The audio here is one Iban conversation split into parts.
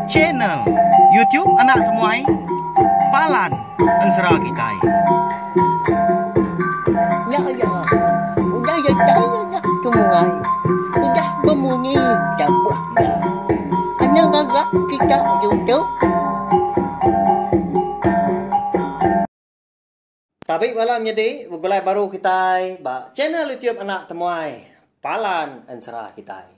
Channel YouTube Anak Temuai Palan Ensera Kitai. Nya iya. Udah iya tai anak temuai. Udah bemunyi tabuh iya. Anang gaga kita ditu. Tabi bala menyedi begulai baru kitai ba channel YouTube Anak Temuai Palan Ensera Kitai.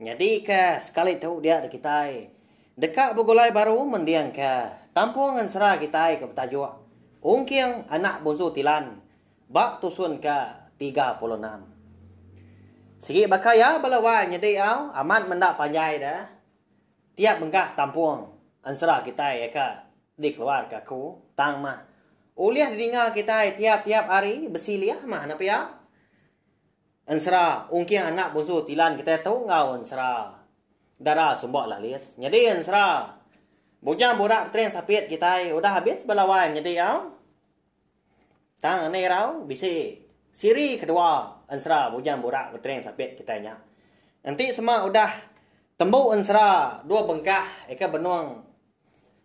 Nyadi ke sekali tu dia da kitai deka begulai baru mending ke tampung ensera kitai ke betajuk Ungking Anak Bunsu Tilan ba tusun ke 36. Sigi baka iya bala wai nyedi au amat menda panjai da tiap bengkah tampung ensera kitai ke Dikeluarka aku, tang mah ulih didinga kitai tiap-tiap hari besilih mah enda pia. Ensera ungking anak bunsu tilan kitai tu enggau ensera dara sumba lalis. Nyadi ensera bujang burak betering sapit kitai udah abis bala wai menyedi au. Tang enda irau bisi siri kedua ensera bujang burak betering sapit kitai nya. Enti sema udah tembu ensera dua bengkah ika benung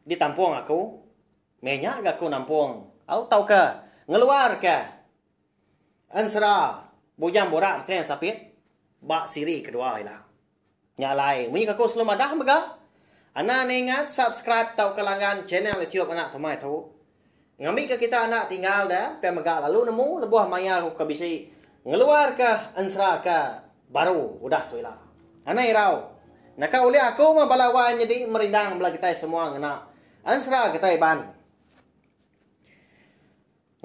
Ditampung aku, meh nya ga aku nampung au tauka ngeluarka ensera Bujang Burak Betering Sapit ba siri kedua ila. Nya alai munyi ke aku selalu madah mega, anang enda ingat subscribe tauka langgan channel YouTube anak tumai tu. Ngambika kita enda tinggal da pia mega lalu nemu lebuh maya aku ke bisi ngeluarka ensera ke baru udah tu ila. Anang irau. Naka ulih aku meh bala wai nyadi merindang bala kitai semua ngena ensera kitai Iban.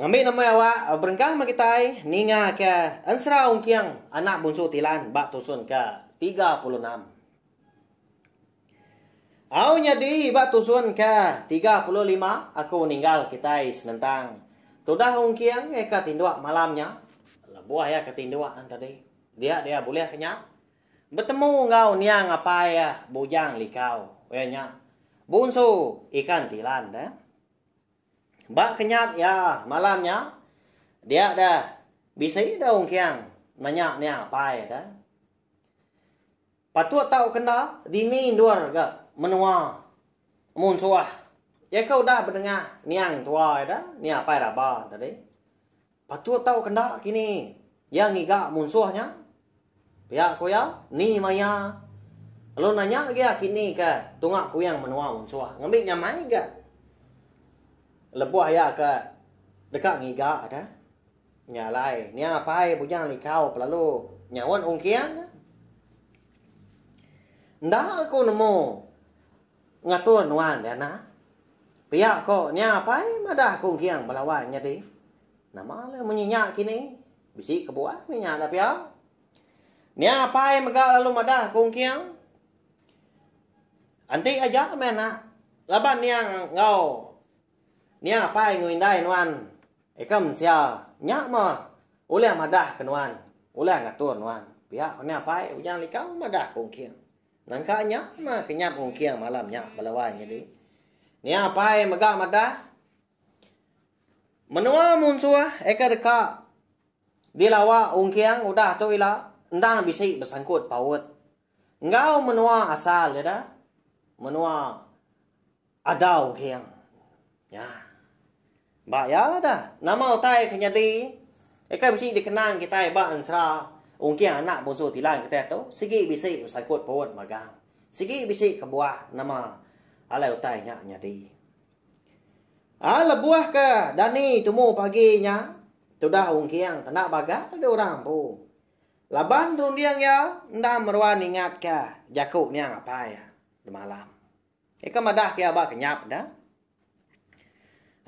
Ngambi nama awak berengkah meh kitai ninga ke ensera Ungking anak Bunsu Tilan ba tusun ke 36. Au nyadi ba tusun ke 35 aku ninggal kitai senentang tudah ungking iya ke tinduk malam nya. Lebuh iya ke tinduk an tadi dia dia bulih ke nya betemu enggau niang apai iya Bujang Likau iya nya Bunsu Ikan Tilan deh. Ba kenyap iya malam nya dia deh bisi deh ungking nanya niang apai deh. Patut tau kenda dini endur ga menua munsuh. Iya ke udah bedengah niang entua ida, niang apai raba tadi. Patut tau kenda kini iya ngiga munsuh nya. Pia ku iya, ni maya lalu nanya agi iya kini ke tunga kuing menua munsuh ngambi nyamai ga lebuh iya ke deka ngiga da. Nya alai, nia apai Bujang Likau pelalu nyaut Ungking. Enda aku nemu ngatur nuan deh anak. Pia ko nia apai madah ku Ungking bala wai nyadi. Nama le munyi nya kini? Bisi kebuah meh nya enda pia. Nia apai mega lalu madah ku Ungking. Enti aja meh anak laban nia enggau nia apai enggau indai nuan Ika mensia nya mah ulih madah ke nuan, ulih ngatur nuan. Pia ku nya apai Ujang Likau madah ke Ungking. Nangka nya mah kenyap Ungking malam nya bala wai nyadi. Nya apai mega madah menua munsuh ika deka dilawa Ungking udah tu ila endang bisi besangkut paut enggau menua asal ida menua Adau Ungking. Nya. Ba iya dah. Nama utai ke nyadi ika bisi dikenang kitai ba ensera Ungking anak Bunsu Tilan kitai tu sigi bisi besangkut paut magang. Sigi bisi kebuah nama alai utai nya nyadi. A lebuh ke dani tumu pagi nya tudah Ungking tenda bagal deh orang empu. Laban runding iya enda meruan ingatka jaku niang apai iya demalam. Ika madah ke aba kenyap da.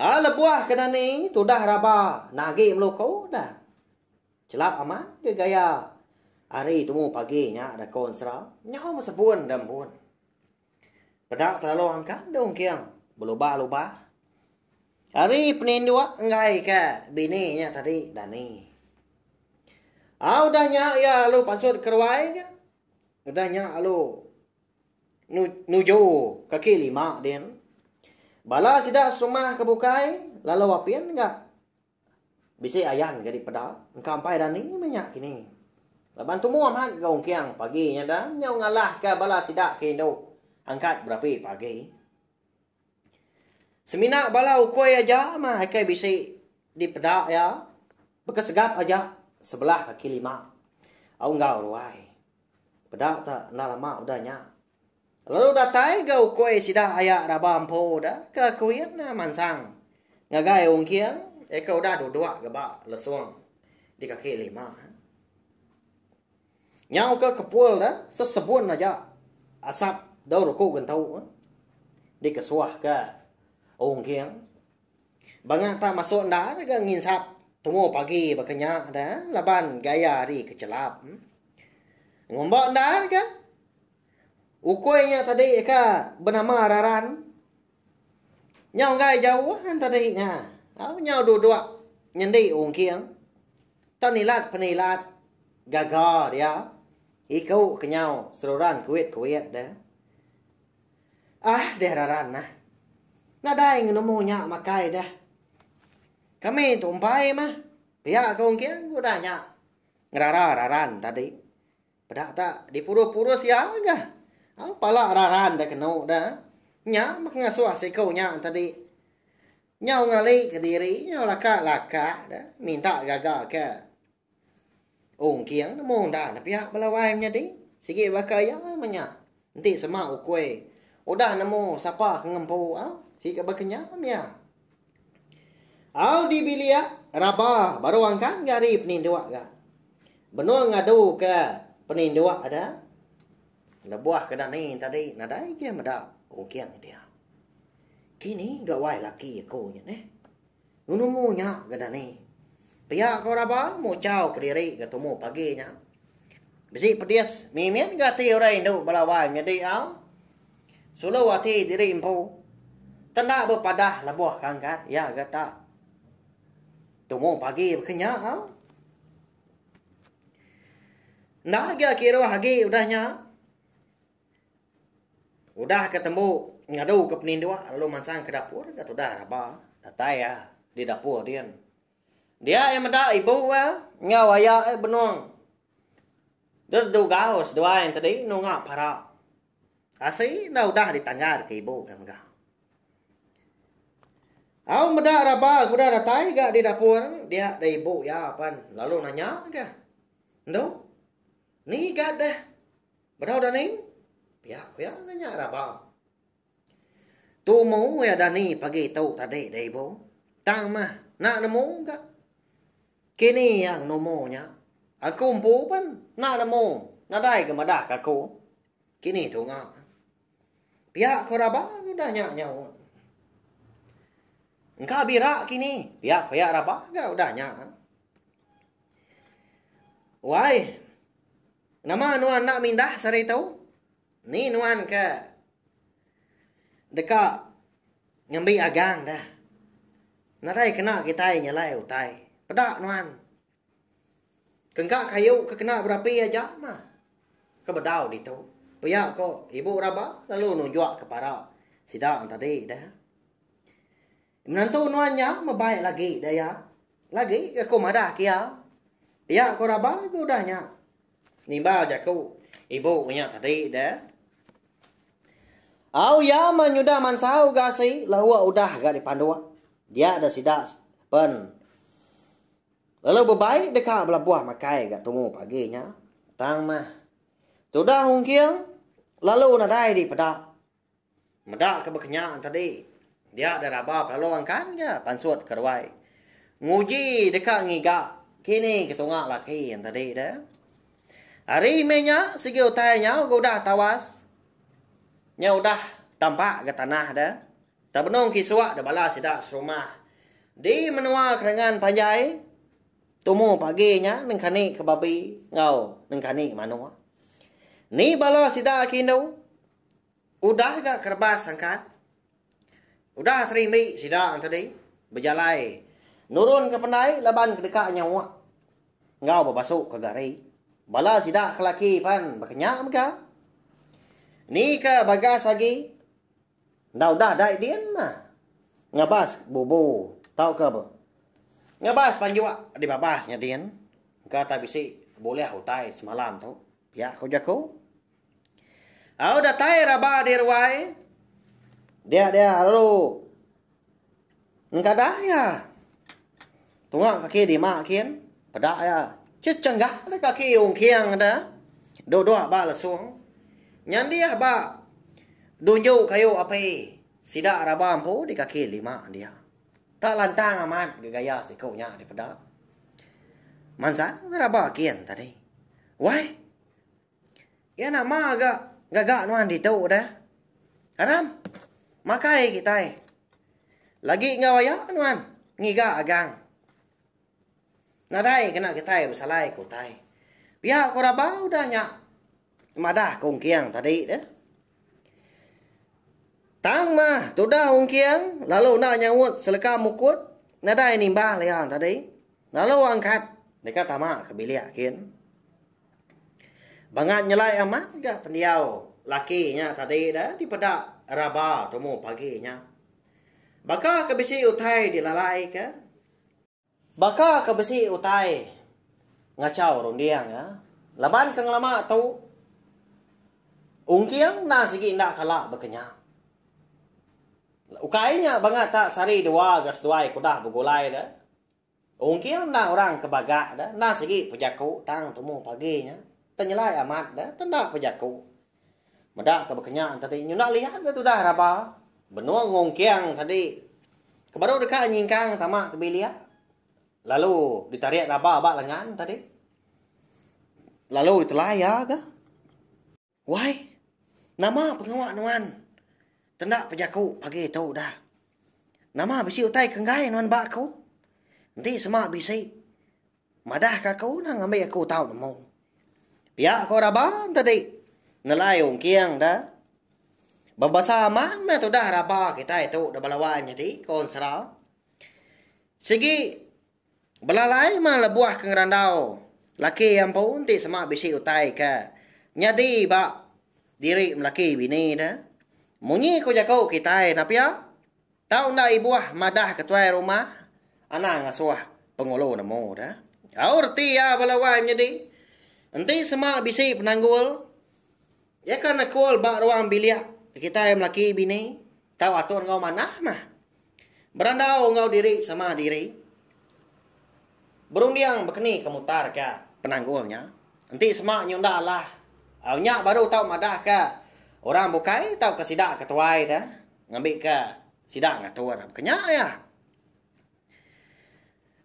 A lebuh ke dani tudah raba nagi meluku da. Chelap amat ke gaya hari tumu pagi nya da ko ensera nyau besebun da embun. Peda kelalu angkat da ungking belubah-lubah. Ari peninduk enggai ke bini nya tadi dani. A udah nya iya lalu pansut ke ruai nya. Udah nya lalu nuju kaki lima din. Bala sida serumah ke bukai lalu apin ga bisi ayan ga dipeda engka empai dani meh nya kini. Laban tumu amat ga Ungking pagi nya da nyau ngalah ka bala sida ke indu angkat berapi pagi. Semina bala ukui aja mah kai bisi dipeda iya bekesegap aja sebelah kaki lima au enggau ruai. Peda ta enda lama udah nya. Lalu datai ga ukui sida aya raba empu da ke kuit ne mansang ngagai Ungking eka udah duduk ga ba lesung di kaki lima. Nyau ke kepul da sesebun aja asap daun ruku gentu dikesuah ke Ungking. Banga tak masuk enda ga nginsap tumu pagi baka nya da laban gaya hari ke chelap. Ngumba enda ga ukui nya tadi ka benama Raran. Nyau enggai jauh an tadi nya. Au nyau duduk nyendi ungking. Tan ilat penilat gaga dia iku ke nyau seruran kuit-kuit da. Ah deh Raran nah. Nadai ngenemu nya makai deh. Kami tu empai mah. Pia ke ungking udah nya ngerara Raran tadi. Peda ta dipurus-purus iya ga. Au pala Raran deh kenu deh. Nya meh ngasuh siku nya tadi. Nyau ngali kediri nyau laka-laka deh minta gaga ke Ungking nemu enda ne pia bala wai menyadi. Sigi baka iya meh nya. Enti sema ukui udah nemu sapa ke ngempu au sigi baka nya meh iya. Au di bilik raba baru angkat ga ari peninduk ga. Benung ngadu ke peninduk ada lebuh ke dani tadi nadai ke meda ungking dia. Kini ga wai laki aku nya neh. Ngenumu nya ga dani. Pia ko raba muchau kediri ga tumu pagi nya. Bisi pedis mimit ga ati orang indu bala wai menyadi au. Sulu ati diri empu. Tenda bepadah lebuh ke angkat iya ga tak. Tumu pagi baka nya au. Enda ga kiruh agi udah nya. Udah ke tembu ngadu ke peninduk lalu mansang ke dapur ga tudah raba datai iya di dapur din. Dia iya meda ibu iya enggau aya iya benung dedugau seduai tadi nunga para. Asi enda udah ditanggar ke ibu iya mega. Au meda raba ke udah datai ga di dapur dia da ibu iya pan lalu nanya ga. Endu ni ga deh Bedau dani? Pia ku iya nanya raba. Tumu iya dani pagi tu tadi deh ibu. Tang mah enda nemu ga. Kini iya ngenumu nya. Aku empu pen enda nemu nadai ga madah ka aku. Kini tunga. Pia ku raba udah nya nyaut. Engka bira kini pia ku iya raba ga udah nya. Wai. Nama nuan enda mindah sehari tu? Ni nuan ke deka ngambi agang dah. Nadai kena kitai nyelai utai. Peda nuan. Kengka kayu ke kena berapi aja mah ke bedau ditu. Pia ko ibu raba lalu nunjuk ke para sida tadi dah. Menantu nuan nya mebai lagi da iya. Lagi ke aku madah ke iya. Pia ko raba ke udah nya. Nimbal jaku ibu nya tadi deh. Au iya meh nyudah mansau ga asi lawa udah ga dipanduk. Dia da sida pen lalu bebai deka belabuh makai ga tumu pagi nya. Tang meh tudah ungking lalu nadai dipeda. Meda ke bekenya tadi, dia da raba pelalu angkan ga pansut ke ruai. Nguji deka ngiga kini ke tunga laki yang tadi deh. Hari meh nya sigi utai nyau ga udah tawas. Nya udah tampak ga tanah deh. Tak benung kisuk da bala sida serumah. Di menua Kerengan Panjai, tumu pagi nya nengkani ke babi enggau nengkani manuk. Ni bala sida ke indu Udah ga kerebas angkat. Udah terimbi sida tadi bejalai nurun ke pendai laban ke deka nyauk enggau bebasu ke gari. Bala sida ke laki pan baka nya mega. Ni ke bagas agi enda udah dai din mah ngabas bubu tauka ngabas panjuk dibabas nya din. Engka tai bisi. bulih utai semalam tu, pia ku jaku. Au datai raba di ruai dia dia lalu engkadah iya. Tunga kaki dima kin peda iya chechenggah da kaki ungking da duduk ba lesung. Nyandih ba dunju kayu api sida raba empu di kaki lima dia. Tak lantang amat ga gaya siku nya dipeda. Mansang raba kin tadi. Wai. Iya nama ga gaga nuan ditu deh. Aram. Makai kitai. Lagi enggau aya nuan ngiga agang. Nadai kena kitai besalai ke utai. Pia ku raba udah nya madah ke Ungking tadi deh. Tang mah tudah Ungking lalu enda nyaut seleka mukut nadai nimbal iya tadi. Lalu angkat deka tama ke bilik kin. Bangat nyelai amat ga pendiau laki nya tadi da dipeda raba tumu pagi nya. Baka ke bisi utai dilalai ke. Baka ke bisi utai ngachau runding iya. Laban ke ngelama tu Ungking enda sigi enda kala bekenya. Ukai nya bangat tak sehari dua ga seduai ke udah begulai da. Ungking enda orang ke bagak da enda sigi pejaku tang tumu pagi nya. Tenyelai amat da tenda pejaku. Meda ke bekenya tadi nyunda liat da tudah raba benung ngungking tadi ke baru deka nyingkang tama ke bilik lalu ditarik raba ba lengan tadi lalu ditelai iya ga. Wai, nama pengawa nuan tenda pejaku pagi tu dah. Nama bisi utai ke enggai nuan ba aku? Enti sema bisi, madahka aku nah ngambi aku tau nemu. Pia ko raban tadi nelai ungking da. Bebasa amat meh tudah raba kitai tu da bala wai nyadi, ko Ensera. Sigi Belalai mah lebuh ke ngerandau laki iya empu enti sema bisi utai ke nyadi ba diri melaki bini ne. Munyi ku jaku kitai enda pia, tau enda ibuh madah ke tuai rumah anang ngasuh pengulu nemu ne. Au reti iya bala wai menyadi enti sema bisi penanggul iya ke nekul ba ruang bilik kitai melaki bini tau atur enggau manah mah. Berandau enggau diri sama diri. Berunding bekeni ke mutarka penanggul nya. Enti sema nyunda alah, au nya baru tau madahka orang bukai tauka sida ke tuai da ngambika sida ngatur. Baka nya iya.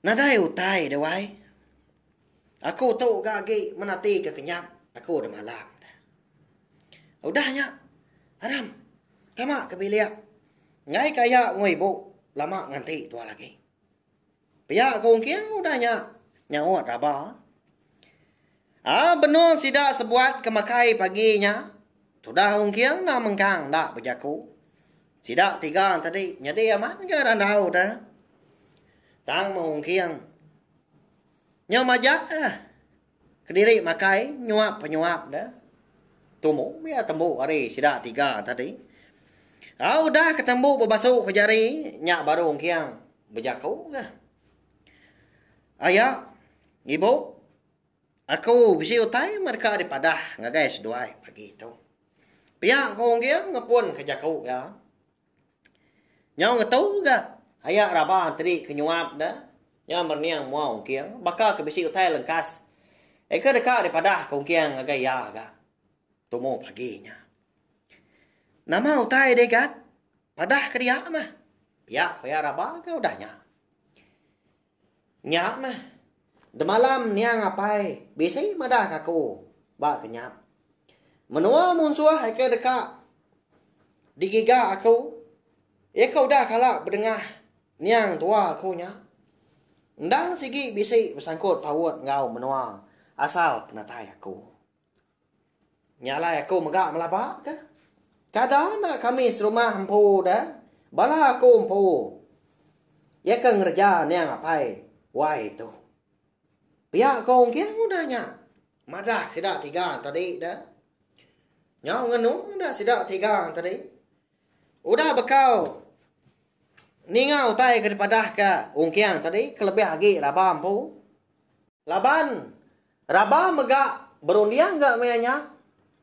Nadai utai deh wai. Aku tu ga agi menatika kenyap aku demalam. Udah nya, aram tama ke bilik. Enggai ke aya enggau ibu lama nganti tua lagi. Pia ku Ungking udah nya nyaut raba. Aa benung sida sebuat ke makai pagi nya, tudah Ungking enda mengkang enda bejaku. Sida tiga tadi nyadi amat ga randau deh. Tang meh Ungking nyau majak ah. Kediri makai nyuap penyuap deh. Tumu iya tembu ari sida tiga tadi. Au udah ke tembu bebasu ke jari nya baru engking bejaku ga. Aya, ibu, aku bisi utai meh deka dipadah ngagai seduai pagi tu. Pia ku engking ngepun ke jaku iya. Nyau ngetu ga aya raba tadi ke nyuap da nya merening mua Ungking baka ke bisi utai lengkas eka deka dipadah ke Ungking ngagai iya ga tumu pagi nya. Nama utai deh gat padah ke dia mah pia ku iya raba ga udah nya. Nya mah demalam niang apai bisi madah ke aku ba kenyap. Menua munsuh eka deka digiga aku, iya ke udah kala bedengah niang tua aku nya. Endang sigi bisi besangkut paut enggau menua asal penatai aku. Nya alai aku mega melaba ke. Kada enda kami serumah empu deh, bala aku empu iya ke ngereja niang apai wai tu. Pia ko Ungking udah nya madah sida tiga tadi deh. Nyau ngenu enda sida tiga tadi. Udah bekau ninga utai ke dipadahka Ungking tadi kelebih agi raba empu. Laban. Raba mega berunding ga maya nya,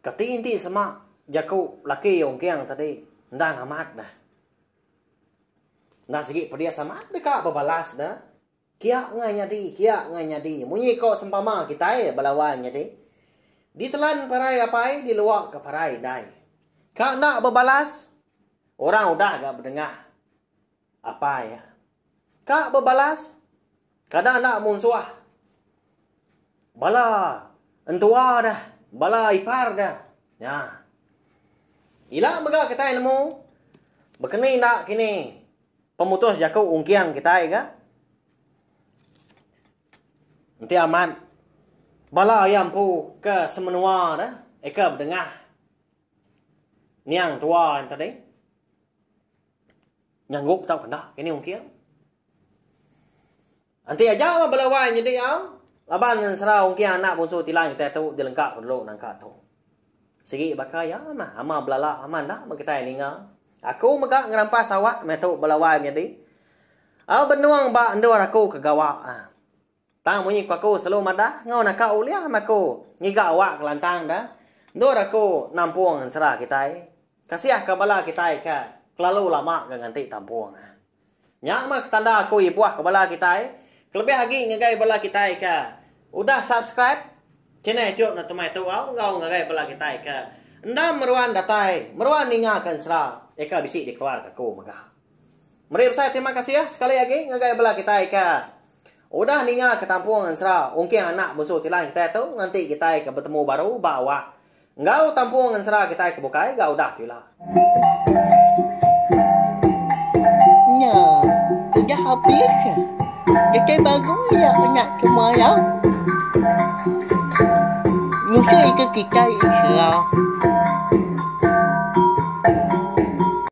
keti enti sema jaku laki Ungking tadi endang amat dah. Enda sigi pedis amat deka bebalas da. Kia ngai nyadi, kia ngai nyadi. Munyi ko sempama kitai bala wai nyadi. Ditelan parai apai, diluak ke parai indai. Ka enda bebalas, orang udah ga bedengah apai. Ka bebalas, kada enda munsuh. Bala entua dah, bala ipar dah. Nya. Ila mega kitai nemu bekeni enda kini Pemutus jaku ungking kitai ga. Enti amat bala iya empu ke semenua ne eka bedengah niang tua nya tadi nyanggup tauka enda kini ungking. Enti aja mah bala wai nyadi au laban ensera ungking anak bunsu tilan kitai tu dilengka ku dulu nangka tu. Sigi baka iya mah ama belala ama enda meh kitai ninga. Aku mega ngerampas awak meh tu bala wai menyadi. Au benung ba endur aku ke gawa. Tang munyi ku aku selalu madah enggau naka ulih meh aku ngiga awak ke lantang da endur aku nampung ensera kitai. Kasih ka bala kitai ke kelalu lama ga nganti tampung. Nya meh tanda aku ibuh ke bala kitai, kelebih agi ngagai bala kitai ke udah subscribe channel YouTube enda temai tu au enggau ngagai bala kitai ke enda meruan datai meruan ninga ke ensera eka bisi dikeluar ke aku mega. Meri besai terima kasih sekali agi ngagai bala kitai ke udah ninga ke tampung ensera ungking anak bunsu tilan kitai tu nganti kitai ke betemu baru ba awak Enggau tampung ensera kitai ke bukai ga udah tu ila. Nya, udah abis. Datai baru ila anak kemalau. Nusui ke kitai ensera.